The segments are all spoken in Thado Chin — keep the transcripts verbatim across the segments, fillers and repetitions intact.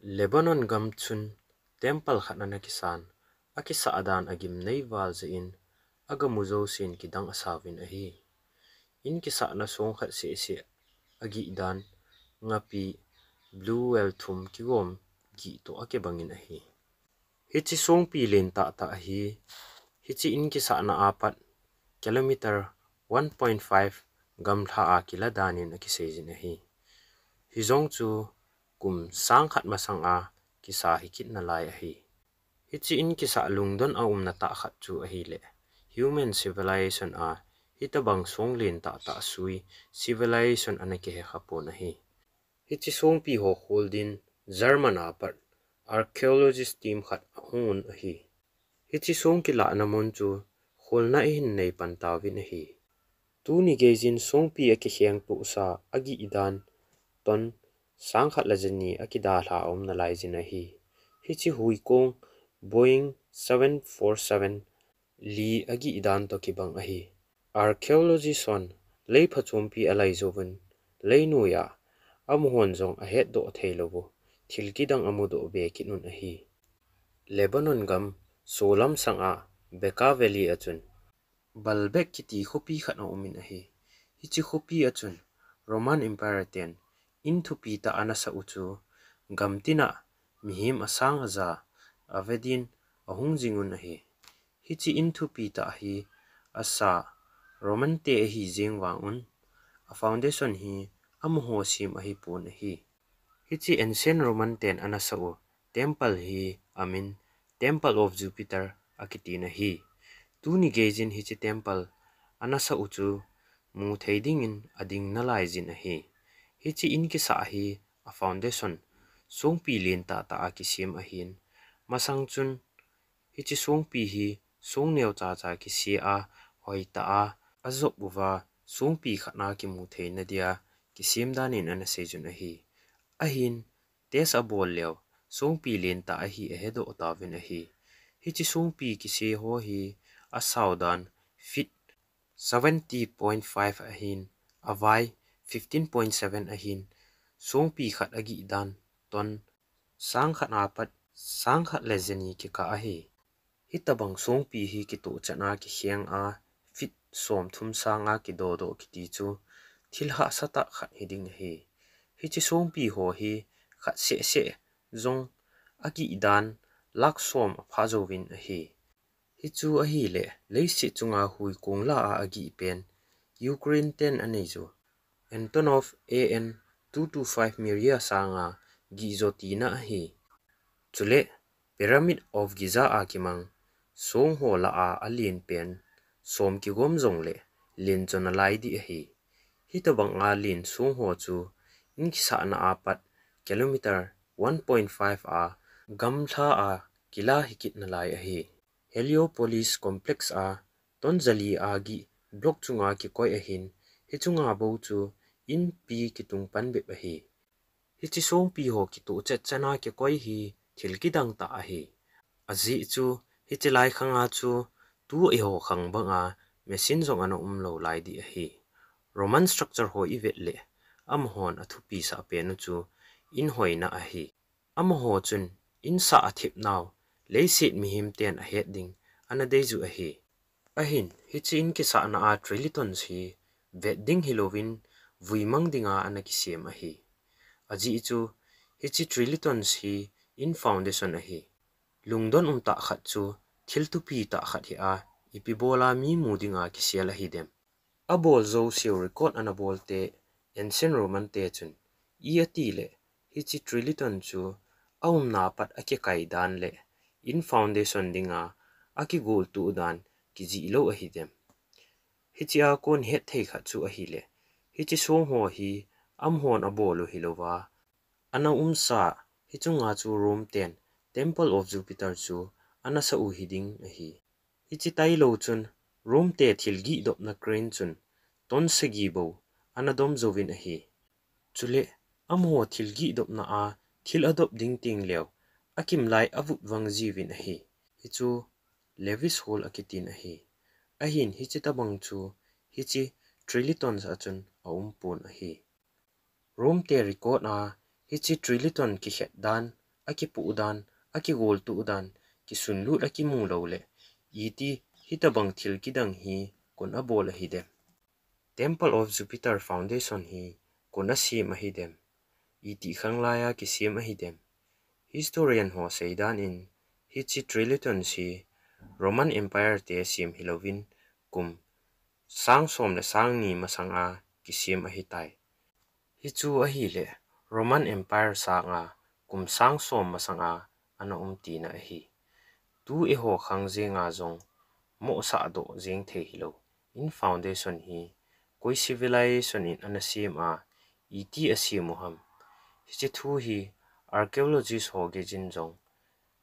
Lebanon gam chun temple khat ana kisan, akisah dan agimnei val jeh in, agamu jousen kidang asauvin ahi. In kisahna song khat seh seh agih dan, ngapi, blue whale thum kigom gih toh akibangin ahi. Hiche songpi len tahtah ahi. Hiche in kisahna apat kilometer one point five gamlha a kila danin akiseijin ahi. Hijong chu kum sang khat masang a kisa hikit nalai ahi. Hiche in kisah lungdon aumna tah khat chu ahileh, human civilization a hitabang song len tahtah sui civilization ana kihe khapon ahi. Hiche songpi ho khol din German apat archaeologist team khat ahungun ahi. Hiche song kilahna mun chu kholna ahin nei pan tauvin ahi. Tuni geijin songpi akikheng tohsa agih dan ton sang khat le jani akidalha aum nalaijin ahi. Hiche huikong Boeing seven four seven li agih dan toh kibang ahi. Archaeologist hon lei phachompi alai jouvin, leinoiya amahon jong ahetdoh theilouvu thil kidang amudoh be kit un ahi. Lebanon gam solam sanga Bekaa Valley a chun Baalbek kiti khopi khat aumin ahi. Hiche khopi a chun Roman Empire ten in thupi tah ana sah u chu gamtina mihem asang aja avedin ahung jingun ahi. Hiche in thupi tah hi asa Roman te ahi jeng vangun, a foundation hi amaho sem ahipon ahi. Hiche ancient Roman ten ana sah u temple hi amin Temple of Jupiter akitin ahi. Tuni geijin hiche temple ana sah u chu muthei dingin ading nalaijin ahi. Hiche in kisah hi a foundation songpi len tahtah a kisem ahin, masang chun hiche songpi hi song neocha cha kise a, hoitah a ajop uva songpi khat na kimuthei nadia kisem danin ana seijun ahi. Ahin, test abol leu songpi len tah ahi ahedoh tauvin ahi. Hiche songpi kise ho hi asao dan feet seventy point five ahin, avai fifteen point seven ahin, songpi khat agih dan ton sang khat apat sang khat le jani kikah ahi. Hitabang songpi hi kitohchat a kikheng a feet somthum sanga kidodoh kiti chu thil hahsatah khat hiding ahi. Hiche songpi ho hi khat seh seh jong agih dan lakh som apha jouvin ahi. Hichu ahileh leiset chunga huikong lah a agih pen Ukraine ten anei u Antonov A N two two five Mriya sanga gihjo tina ahi. Chuleh Pyramid of Giza a kimang song ho lah a alen pen som kigom jongleh lenchon alai ding ahi. Hitabang a len song ho chu in kisahna apat kilometer one point five a gamlha a kila hikit nalai ahi. Heliopolis complex a ton jali a gih block chunga kikoi ahin, hichunga bou chu inpi kitung pan bep ahi. Hiche songpi ho kitohchat chan a kikoi hi thil kidang tah ahi. Ajeh chu hiche lai khanga chu tu eiho khang banga machine jong ana umlou lai ding ahi. Roman structure ho ivet leh amahon athupisah pen u chu in hoina ahi. Amaho chun in sah athep nau leiset mihem ten ahet ding ana dei u ahi. Ahin, hiche in kisahna a trilithons hi vet ding hilouvin vuimang dinga ana kisem ahi. Ajeh chu hiche trilithons hi in foundation ahi. Lungdon umtah khat chu thil thupi tah khat hi a, ipi bola mi mu dinga kisel ahidem. Abol jouseu record ana bolte ancient Roman te chun i atileh hiche trilithon chu aumna pat akikai dan leh in foundation dinga akigoltuh dan kijih lou ahidem. Hichea kon hetthei khat chu ahileh hiche song ho hi amahon abol u hilouva, ana umsa hichunga chu Rome ten Temple of Jupiter chu ana sah u hiding ahi. Hiche tailou chun Rome te thil gihdopna crane chun ton sagi bou ana dom jouvin ahi. Chuleh amaho thil gihdopna a thil adop ding tengleu akimlai avut vang jiuvin ahi. Hichu Lewis Hole akitin ahi. Ahin hiche tabang chu hiche trilithons a chun aumpon ahi. Rome te record a hiche trilithon kikhet dan akipoh dan, akigoltoh dan, kisunlut akimu lou le, iti hitabang thil kidang hi koin abol ahidem. Temple of Jupiter Foundation hi koin asem ahidem. Iti khanglai a kisem ahidem. Historian ho seidan in hiche Trilithons hi Roman Empire te sem hilouvin kum sang som le sang ni masanga kisem ahitai. Hichu ahile Roman Empire sanga kum sang som masanga ana um tina ahi. Tu eiho khang jenga jong mohsah doh jeng thei hilou in foundation hi koi civilization in ana sem a, iti asem u ham. Hiche thu hi archaeologist ho geiyin jong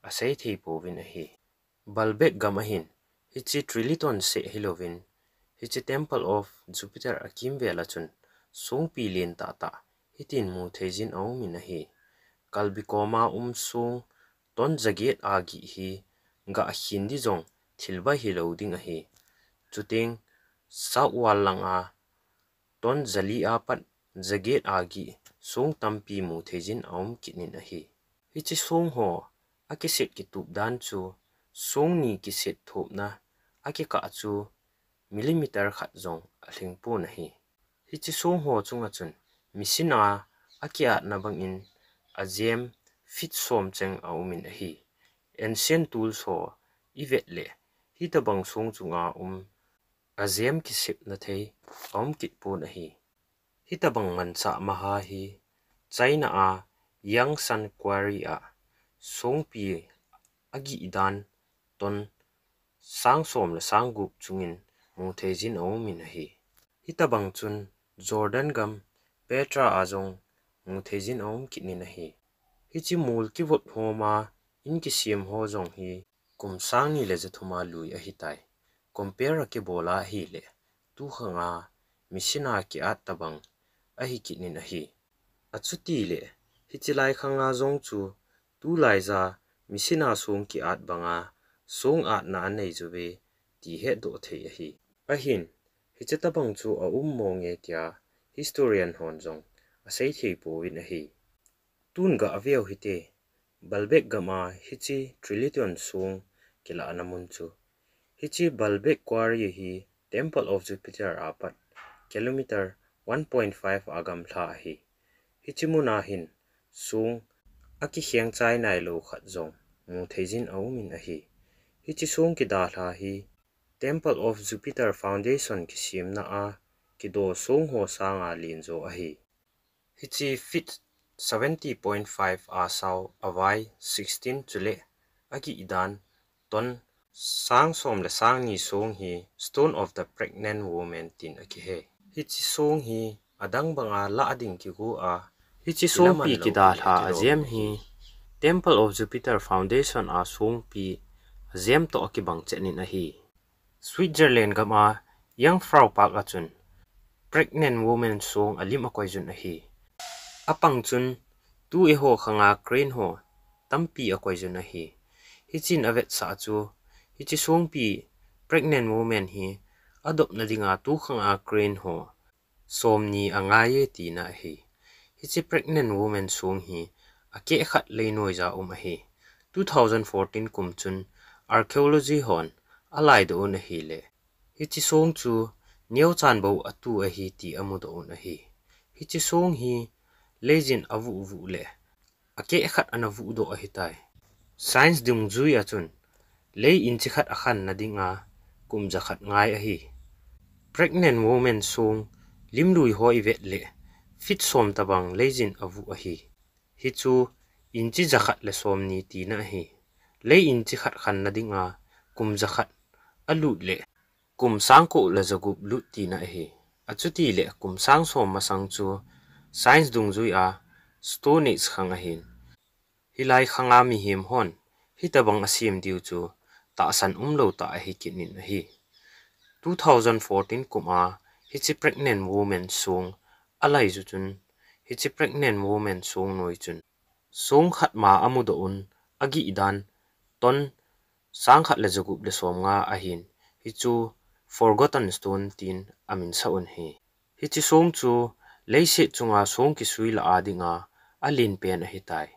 asei thei pouvin ahi. Baalbek gam ahin, hiche Trilithon seh hilouvin, hiche Temple of Jupiter akimvel a chun songpi len tahtah hitin mu theijin aumin ahi. Kalbi koma um song ton jaget a gih hi gah khin di jong thil bai hilou ding ahi. Chuteng south wall langa ton jali a pat jaget a gih song tampi mu theijin aum kit in ahi. Hiche song ho akiset kitup dan chu song ni kiset thopna akikah chu millimeter khat jong alhing pon ahi. Hiche song ho chunga chun machine a akiatna bangin ajem feet som cheng aumin ahi. Ancient tools ho ivet le hitabang song chunga um ajem kisepna thei aum kit pon ahi. Hitabang manchah maha hi China a Yangsan Quarry a songpi agih dan ton sang som le sang gup chungin mu theijin aumin ahi. Hitabang chun Jordan gam Petra a jong mu theijin aum kit in ahi. Hiche mol kivot homa in kisem ho jong hi kum sang ni le jathum a lui ahitai. Compare akibol a ahile, tu khanga machine a kiat tabang ahi kit in ahi. Achuti le, hiche lai khanga jong chu tulai ja machine a song kiat banga song atna anei juve ti hetdoh thei ahi. Ahin, hiche tabang chu aum monge tia historian hon jong asei thei pouvin ahi. Tun gah veu hite, Baalbek gam a hiche Trilithon song kilahna mun chu. Hiche Baalbek Quarry hi Temple of Jupiter a pat kilometer one point five a gamla ahi. Hiche muna hin song akikheng chai nailou khat jong mu theijin aumin ahi. Hiche song kidalha hi Temple of Jupiter Foundation kisemna a kido song ho sanga len jo ahi. Hiche feet seventy point five a sao, avai sixteen chule agih dan ton sang som le sang ni song hi Stone of the Pregnant Woman tin akihe. Hiche song hi adang banga lah ding kigo a, hiche songpi kidalha ajem hi Temple of Jupiter Foundation a songpi ajem toh akibang chen in ahi. Switzerland gam a Jungfrau Park a chun pregnant woman song alim akoi jun ahi. Apang chun tu eiho khanga crane ho tampi akoi jun ahi. Hichun avetsah chu, hiche songpi pregnant woman hi adopna dinga tu khanga crane ho somni angaiye tina ahi. Hiche pregnant woman song hi akeh khat lei noija um ahi. Two thousand fourteen kum chun archaeology hon alaidoh un ahile, hiche song chu neochan bou atu ahi ti amudoh un ahi. Hiche song hi leijin avuh vuh le akeh khat ana vuhdoh ahitai. Science dungjui a chun lei inch khat akhanna dinga kum jakhat ngai ahi. Pregnant woman song limlui ho ivet le feet som tabang leijin avuh ahi. Hichu inch jakhat le somni tina ahi. Lei inch khat khanna dinga kum jakhat alut le kum sang ko le jagup lut tina ahi. Achuti le kum sang som masang chu science dungjui a Stone Age khang ahin. Hilai khanga mihem hon hitabang asem diu chu tahsan umlou tah ahi kit in ahi. Two thousand fourteen kum a hiche pregnant woman song alai ju chun, hiche pregnant woman song noi chun song khat ma amudoh un, agih dan ton sang khat le jagup le somnga ahin, hichu Forgotten Stone tin aminsah un ahi. Hiche song chu leiset chunga song kisui lah a dinga alen pen ahitai.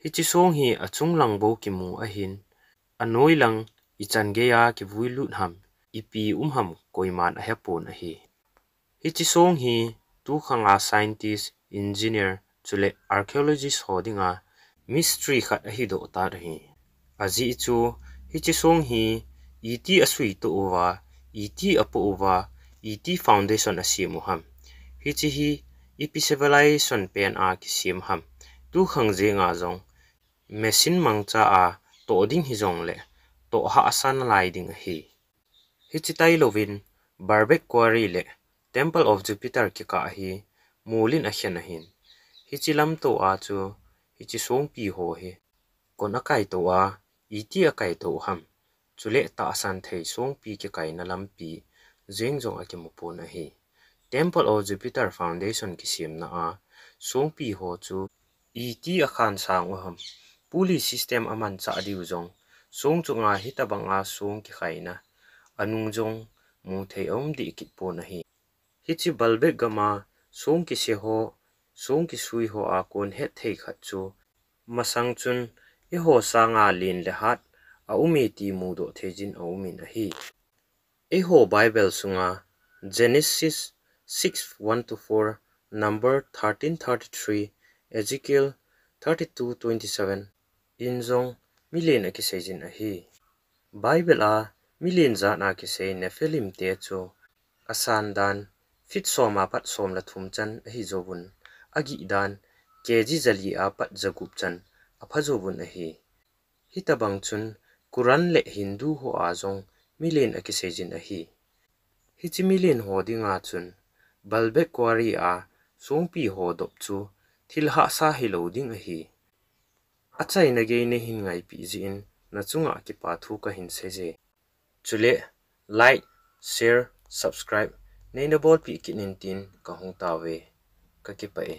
Hiche song hi achung lang bou kimu ahin, anoi lang ichan geiya kivui lut ham, ipi um ham koiman ahepon ahi. Hiche song hi tukhanga scientist, engineer, chule archaeologist ho dinga mystery khat ahidoh tan ahi. Ajeh chu, hiche song hi iti asuitoh uva, iti apoh uva, iti foundation asem u ham. Hiche hi ipi civilization pen a kisem ham. Tukhang jenga jong machine mangcha a toh ding hijongle, toh hahsa nalai ding ahi. Hiche tailouvin, Baalbek Quarry le Temple of Jupiter kikah hi molin akhen ahin. Hiche lamtou a chu, hiche songpi ho hi kon akaito a, iti akaito ham, chule tahsan thei songpi kikaina lampi jeng jong akimupon ahi. Temple of Jupiter foundation kisemna a songpi ho chu iti akhan sang u ham, pulley system amanchah diu jong, song chunga hitabanga song kikhaina anung jong muthei aum deh kitpon ahi. Hiche Baalbek gama song kise ho, song kisui ho a kon hetthei khat chu, masang chun eiho sanga len le hat aume ti mudoh theijin aumin ahi. Eiho Bible sunga Genesis six one to four, Number thirteen thirty-three, Ezekiel thirty-two twenty-seven in jong milen akiseijin ahi. Bible a milen jat a kisei Nephilim te chu asan dan feet som apat som le thum chan ahijouvun, agih dan KG jali apat jagup chan aphajouvun ahi. Hitabang chun Quran le Hindu ho a jong milen akiseijin ahi. Hiche milen ho dinga chun Baalbek Quarry a songpi ho dop chu thil hahsa hilou ding ahi. Achaina gei neihin ngaipeh jeh in nachunga kipa thu kahin seije. Chule like, share, subscribe neina bolpeh kit in tin kahung tauve. Kakipah e.